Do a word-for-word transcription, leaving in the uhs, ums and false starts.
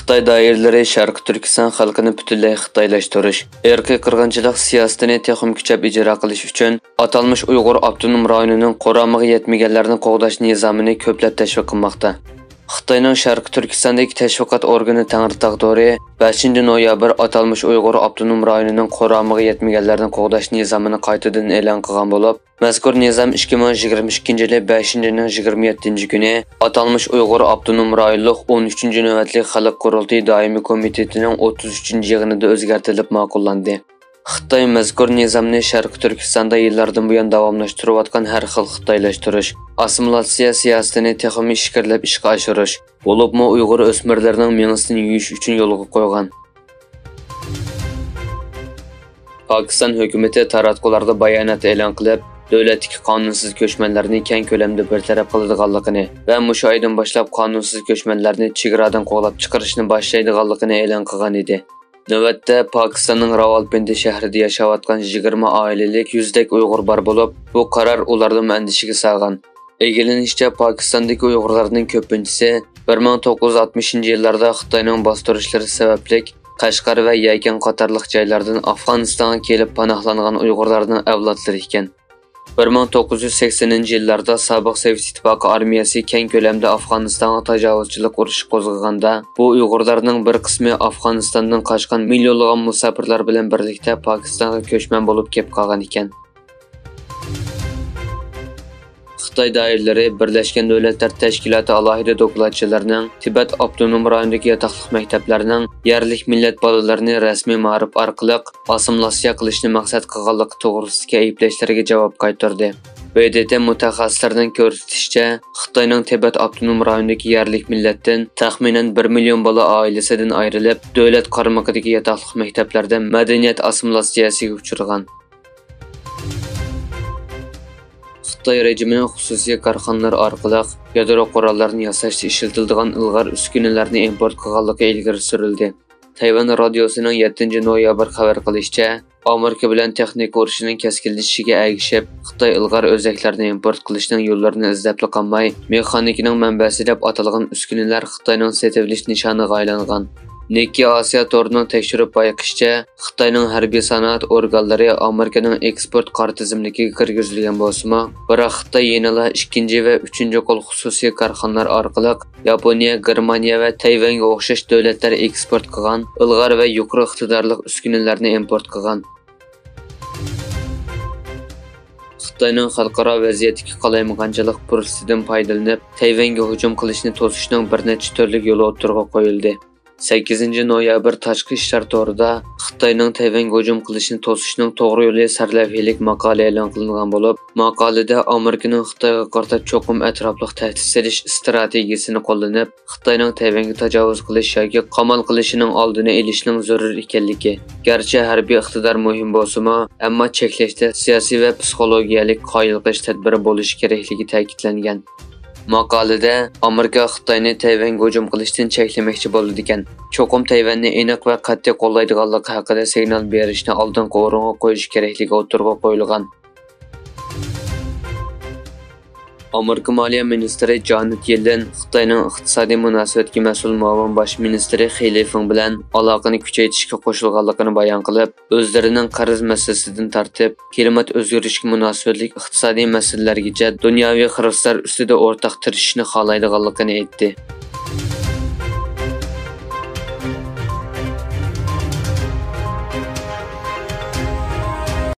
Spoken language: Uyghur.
خىتاي دائىرىلىرى شەرقىي تۈركىستان خەلقىنى پۈتۈنلەي خىتايلاشتۇرۇش، ئىرقىي قىرغىنچىلىق سىياسىتىنى تېخىمۇ كۈچەپ ئىجرا قىلىش ئۈچۈن ئاتالمىش ئۇيغۇر ئاپتونوم رايونىنىڭ قۇرامىغا يەتمىگەنلەرنى قوغداش نىزامىنى كۆپلەپ تەشۋىق قىلماقتا. خىتاينىڭ شەرقىي تۈركىستاندىكى تەشۋىقات ئورگىنى تەڭرىتاغ تورى بەشىنچى نويابىر ئاتالمىش ئۇيغۇر ئاپتونوم رايونىنىڭ قۇرامىغا يەتمىگەنلەرنى قوغداش نىزامىنى قايتىدىن ئېلان قىلغان بولۇپ، مەزكۇر نىزام ئىككى مىڭ يىگىرمە ئىككىنچى يىلى بەشىنچى ئاينىڭ يىگىرمە يەتتىنچى كۈنى ئاتالمىش ئۇيغۇر ئاپتونوم رايونلۇق ئون ئۈچىنچى نۆۋەتلىك خەلق قۇرۇلتىيى دائىمىي كومىتېتىنىڭ ئوتتۇز ئۈچىنچى يىغىنىدا ئۆزگەرتىلىپ ماقۇللاندى. خىتاي مەزكۇر نىزامنى شەرقىي تۈركىستاندا يىللاردىن بۇيان داۋاملاشتۇرۇۋاتقان ھەر خىل خىتايلاشتۇرۇش، ئاسسىمىلياتسىيە سىياسىتىنى تېخىمۇ ئىچكىرىلەپ ئىشقا ئاشۇرۇش، بولۇپمۇ ئۇيغۇر ئۆسمۈرلىرىنىڭ مېڭىسىنى يۇيۇش ئۈچۈن يولغا قويغان. پاكىستان ھۆكۈمىتى تاراتقۇلاردا بايانات ئېلان قىلىپ، دۆلەتتىكى قانۇنسىز كۆچمەنلەرنى كەڭ كۆلەمدە بىر تەرەپ قىلىدىغانلىقىنى ۋە مۇشۇ ئايدىن باشلاپ قانۇنسىز كۆچمەنلەرنى چېگرادىن قوغلاپ چىقىرىشنى باشلايدىغانلىقىنى ئېلان قىلغان ئىدى. نۆۋەتتە پاكىستاننىڭ راۋالپىندى شەھىرىدە ياشاۋاتقان يىگىرمە ئائىلىلىك يۈزدەك ئۇيغۇر بار بولۇپ، بۇ قارار ئۇلارنىمۇ ئەندىشىگە سالغان. ئىگىلىنىشىچە، پاكىستاندىكى ئۇيغۇرلارنىڭ كۆپىنچىسى بىر مىڭ توققۇز يۈز ئاتمىشىنچى يىللاردا خىتاينىڭ باستۇرۇشلىرى سەۋەبلىك قەشقەر ۋە يەكەن قاتارلىق جايلاردىن ئافغانىستانغا كېلىپ پاناھلانغان ئۇيغۇرلارنىڭ ئەۋلادلىرى ئىكەن. بىر مىڭ توققۇز يۈز سەكسىنىنچى يىللاردا سابىق سوۋېت ئىتتىپاقى ئارمىيەسى كەڭ كۆلەمدە ئافغانىستانغا تاجاۋۇزچىلىق ئۇرۇشى قوزغىغاندا، بۇ ئۇيغۇرلارنىڭ بىر قىسمى ئافغانىستاندىن قاچقان مىليونلىغان مۇساپىرلار بىلەن بىرلىكتە پاكىستانغا كۆچمەن بولۇپ كېلىپ قالغان ئىكەن. خىتاي دائىرىلىرى بىرلەشكەن دۆلەتلەر تەشكىلاتى ئالاھىدە دوكلاتچىلىرىنىڭ تىبەت ئاپتونوم رايونىدىكى ياتاقلىق مەكتەپلەرنىڭ يەرلىك مىللەت بالىلىرىنى رەسمىي مائارىپ ئارقىلىق ئاسسىمىلياتسىيە قىلىشنى مەقسەت قىلغانلىقى توغرىسىدىكى ئەيىبلەشلەرگە جاۋاب قايتۇردى. ب د ت مۇتەخەسسىسلىرىنىڭ كۆرسىتىشىچە، خىتاينىڭ تىبەت ئاپتونوم رايونىدىكى يەرلىك مىللەتتىن تەخمىنەن بىر مىليون بالا ئائىلىسىدىن ئايرىلىپ، دۆلەت قارمىقىدىكى ياتاقلىق مەكتەپلەردە مەدەنىيەت ئاسسىمىلياتسىيەسىگە ئۇچرىغان. خىتاي رېجىمىنىڭ خۇسۇسىي كارخانىلىرى ئارقىلىق يادرو قوراللىرىنى ياساشتا ئىشلىتىلىدىغان ئىلغار ئۈسكۈنىلەرنى ئىمپورت قىلغانلىقى ئىلگىرى سۈرۈلدى. تەيۋەن رادىيوسىنىڭ يەتتىنچى نويابىر خەۋەر قىلىشىچە، ئامېرىكا بىلەن تېخنىكا ئۇرۇشىنىڭ كەسكىنلىشىشىگە ئەگىشىپ، خىتاي ئىلغار ئۆزەكلەرنى ئىمپورت قىلىشنىڭ يوللىرىنى ئىزدەپلا قالماي، مېخانىكىنىڭ مەنبەسى دەپ ئاتالغان ئۈسكۈنىلەر خىتاينىڭ سېتىۋېلىش نىشانىغا ئايلانغان. نىككېي ئاسىيا تورىنىڭ تەكشۈرۈپ بايقىشىچە، خىتاينىڭ ھەربىي سانائەت ئورگانلىرى ئامېرىكىنىڭ ئېكسپورت قارا تىزىملىكىگە كىرگۈزۈلگەن بولسىمۇ، بىراق خىتاي يەنىلا ئىككىنچى ۋە ئۈچىنچى قول خۇسۇسىي كارخانىلار ئارقىلىق ياپونىيە، گېرمانىيە ۋە تەيۋەنگە ئوخشاش دۆلەتلەر ئېكسپورت قىلغان ئىلغار ۋە يۇقىرى ئىقتىدارلىق ئۈسكۈنىلەرنى ئىمپورت قىلغان. خىتاينىڭ خەلقئارا ۋەزىيەتتىكى قالايمىقانچىلىق پۇرسىتىدىن پايدىلىنىپ، تەيۋەنگە ھۇجۇم قىلىشنى توسۇشنىڭ بىر نەچچە تۈرلۈك يولى ئوتتۇرىغا قويۇلدى. سەككىزىنچى نويابىر تاشقى ئىشلار تورىدا خىتاينىڭ تەيۋەنگە ھۇجۇم قىلىشنى توسۇشنىڭ توغرا يولى سەرلەۋھىلىك ماقالە ئېلان قىلىنغان بولۇپ، ماقالىدە ئامېرىكىنىڭ خىتايغا قارىتا چوقۇم ئەتراپلىق تەھدىت سېلىش ئىستراتېگىيىسىنى قوللىنىپ، خىتاينىڭ تەيۋەنگە تاجاۋۇز قىلىش ياكى قامال قىلىشىنىڭ ئالدىنى ئېلىشنىڭ زۆرۈر ئىكەنلىكى، گەرچە ھەربىي ئىقتىدار مۇھىم بولسىمۇ، ئەمما چەكلەشتە سىياسىي ۋە پسىخولوگىيەلىك قايىل قىلىش تەدبىرى بولۇشى كېرەكلىكى تەكىتلەنگەن. ماقالىدە، ئامېرىكا خىتاينى تەيۋەنگە ھۇجۇم قىلىشتىن چەكلىمەكچى بولىدىكەن، چوقۇم تەيۋەننى ئېنىق ۋە قەتئىي قوللايدىغانلىقى ھەققىدە سىگنال بېرىشنى ئالدىنقى ئورۇنغا قويۇش كېرەكلىكى ئوتتۇرىغا قويۇلغان. ئامېرىكا مالىيە مىنىستىرى جانېت يېللېن خىتاينىڭ ئىقتىسادىي مۇناسىۋەتكە مەسئۇل مۇئاۋىن باش مىنىستىرى خې لىفېڭ بىلەن ئالاقىنى كۈچەيتىشكە قوشۇلغانلىقىنى بايان قىلىپ، ئۆزلىرىنىڭ قەرز مەسىلىسىدىن تارتىپ، كىلىمات ئۆزگىرىشىگە مۇناسىۋەتلىك ئىقتىسادىي مەسىلىلەرگىچە دۇنياۋى خىرىسلار ئۈستىدە ئورتاق تىرىشىشنى خالايدىغانلىقىنى ئېيتتى.